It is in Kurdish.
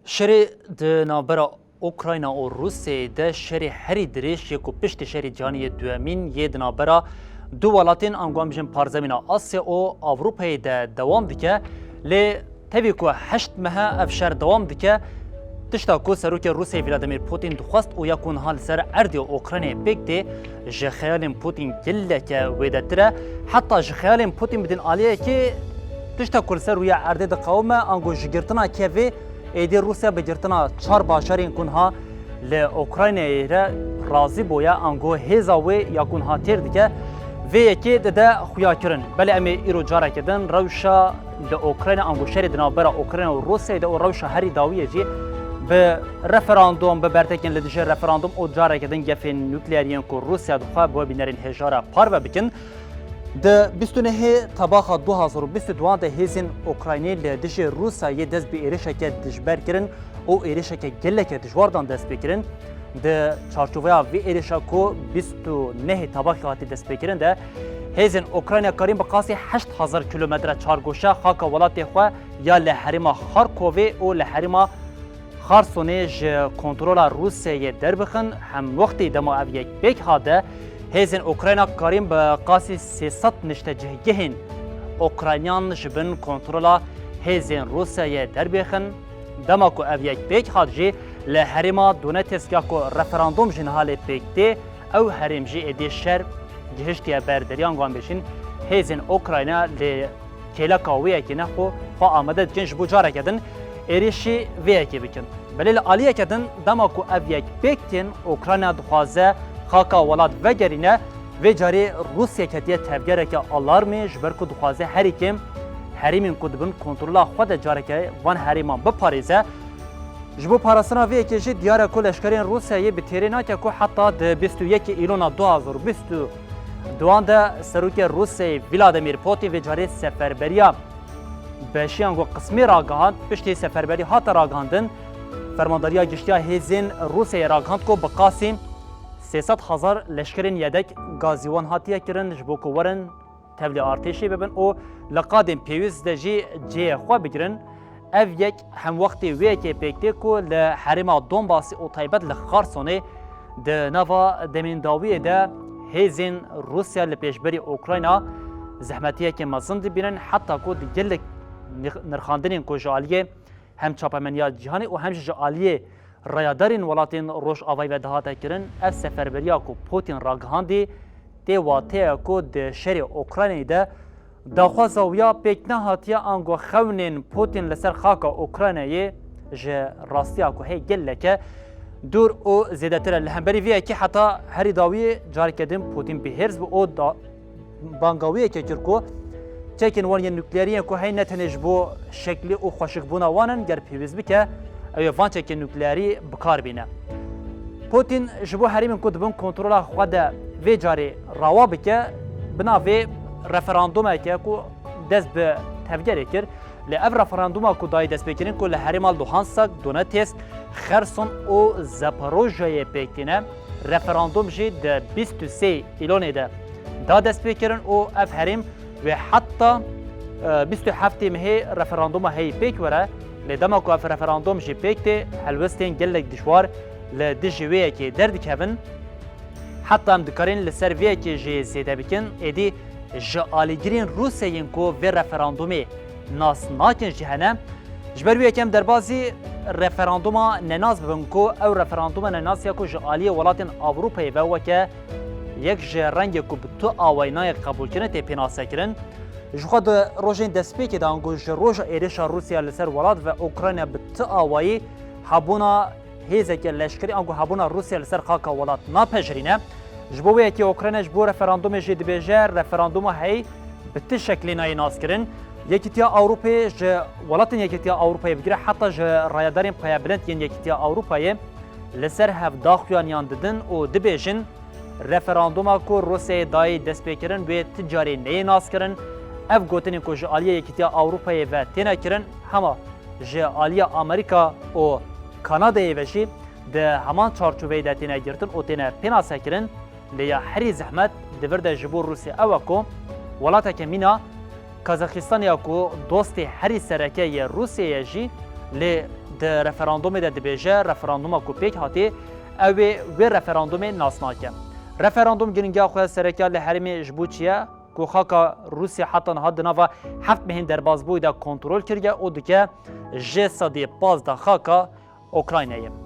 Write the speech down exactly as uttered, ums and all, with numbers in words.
Şerê di navbera Ukrayna û Rûsyayê de şerê herî dirêj yê ku piştî şerê cîhanî yê duyemîn yê di navbera du welatên ango em bijin parzemîna Asya û Ewropayê de dewam dike. Lê tevî ku heşt meh e ev şer dewam dike, tişta ku Serokê Rûsyayê Vladimir Putin dixwest û ya ku niha li ser erdê Ukraynayê pêk tê, ji xeyalên Putin geleke wêdetir e. Heta ji xeyalên Putin bidin aliyekê, tişta ku li ser rûya erdê diqewime, ango ji girtina Kevê, êdî Rûsya bi girtina çar bajarên ku niha li Ukraynayê re razî bûye, ango hêza wê ya ku niha têr dike, vê yekê dide xuyakirin. Belê em ê îro careke din rewşa li Ukrayna, ango şerê di navbera Ukrayna û Rûsyayê de û rewşa herî dawiyê jî bi referandum, bi bertekên li dijî referandum û careke din gefên nukleer yên ku Rûsya dixwe bi we bînerên hêja re parve bikin. Di bîst û nehê Tebaxa du hazar û bîst û duan de hêzên Ukraynî li dijî Rûsyayê dest bi êrişeke dijber kirin û êrişeke geleke dijwar dan destpêkirin. Di çarçoveya vê êrişa ku bîst û nehê Tebaxê hatî destpêkirin de, hêzên Ukrayna karîn bi qasî heşt hezar kîlometre çargoşe xaka welatê xwe ya li herêma Xarkovê û li herêma Xarsonê ji kontrola Rûsyayê derbixin, hemwextî dema ev yek pêk hat de, hêzên Ukrayna karîn bi qasî sê sed niştecihgehên Ukraynan ji bin kontrola hêzên Rûsyayê derbêxin. Dema ku ev yek pêk hat jî, li herêma Donetsk ya ku referandum ji niha lê pêk tê, ew herêm jî êdî şer gihiştiye ber deriyê, ango em bêjin hêzên Ukrayna li kêleka wê yekê ne xwe, xwe amade dikin ji bo careke din êrişî vê yekê bikin. Belê li aliyeke din dema ku ev yek pêk tên, Ukrayna dixwaze xaka welat vegerîne, vê carê Rûsya ketiye tevgereke alarmê, ji ber ku dixwaze herî kêm herêmên ku di bin kontrola xwe de careke van herêman biparêze. Ji bo parastina vê yekê jî diyar e ku leşkerên Rûsyayê bi têrê nake ku heta di bîst û yekê Îlona du hazar û bîst û duan de Serokê Rûsyayê Vladimir Putin vê carê seferberiya beşiyan ku qismê ragihand. Piştî seferberî hate ragihandin, Fermandariya Giştî ya Hêzên Rûsyayê ragihand ku bi qasî sê sed hezar leşkerên yedek gazî wan hatiye kirin, ji bo ku werin tevlî artêşê bibin û li qadên pêwîst de jî cihê xwe bigirin. Ev yek hemwextê wê yekê pêk tê ku li herêma Donbasê û taybet li Xarsonê di nava demên dawiyê de hêzên Rûsya li pêşberî Ukrayna zehmetiyekê mezin dibînin, heta ku di gelek nirx-, nirxandinên ku ji aliyê hem çapemeniya cîhanê û hem jî ji aliyê rayedarên welatên Rojavayê ve dihate kirin, ev seferberiya ku Putin ragihandî, tê wateya ku di şerê Ukraynayê de daxwaza wî ya pêk nehatiye, ango xewnên Putin li ser xaka Ukraynayê ji rastiya ku heye geleke dûr û zêdetir e. Li hemberî vê yekê heta herî dawiyê careke din Putin bihêrs bû û da-, banga wê yekê kir ku çekên wan yên nukleerî yên ku heyî ne tenê ji bo şeklî û xweşikbûna wan in, ger pêwîst bike, ew ê van çekên nukleerî bi kar bîne. Putin ji bo herêmên ku di bin kontrola xwe de vê carê rawa bike, bi navê referandumeke ku dest bi tevgerê kir, lê ev referanduma ku dayê destpêkirin ku li herêma Luhansk, Donetsk, Xerson û Zaporojyeyê pêk tîne, referandum jî di bîst û sê Îlonê de da destpêkirin û ev herêm wê heta, e, bîst û heftê mehê referanduma heyî pêk were. Lê dema ku ev referandum jî pêk tê, helwestên gelek dijwar li dijî wê yekê derdikevin. Heta em dikarin li ser vê yekê jî zêde bikin, êdî ji alîgirên Rûsyayê yên ku vê referandumê nas nakin jî hene. Ji ber wê yekê em derbazî referanduma nenas bibin ku ew referanduma nenas ya ku ji aliyê welatên Ewropayê ve weke yek ji rengê ku bi tu awayî nayê qebûlkirin tê pênasekirin. Ji xwe di rojên destpêkê de ango ji roja êrişa Rûsya li ser welat ve Ukrayna bi tu awayî hebûna hêzeke leşkerî ango hebûna Rûsya li ser xaka welat napejirîne. Ji bo wê yekê Ukrayna ji bo referandumê jî dibêje, referanduma heyî bi ti şeklê nayê naskirin. Yekîtiya Ewropayê ji welatên Yekîtiya Ewropayê bigire heta ji rayedarên payebilind yên Yekîtiya Ewropayê li ser hev daxuyaniyan didin û dibêjin, referanduma ku Rûsyayê dayê destpêkirin wê ti carê neyê naskirin. Ev gotinên ku ji aliyê Yekîtiya Ewropayê ve têne kirin, hema ji aliyê Amerîka û Kanadayê ve jî di heman çarçoveyê de têne girtin û têne pênasekirin. Lê ya herî zehmet di vir de ji bo Rûsya ew e ku welateke mîna Kazaxistanê ya ku dostê herî sereke yê Rûsyayê ye jî Lê di referandumê de dibêje, referanduma ku pêk hatî, ew ê wê referandumê nas nake. Referandum giringiya xwe sereke ya li herêmê ji bo çi ye? Ku xaka Rûsya heta niha di nava heft mehên derbazbûyî de kontrol kiriye û dike ji sedî pazdeh xaka Ukraynayê.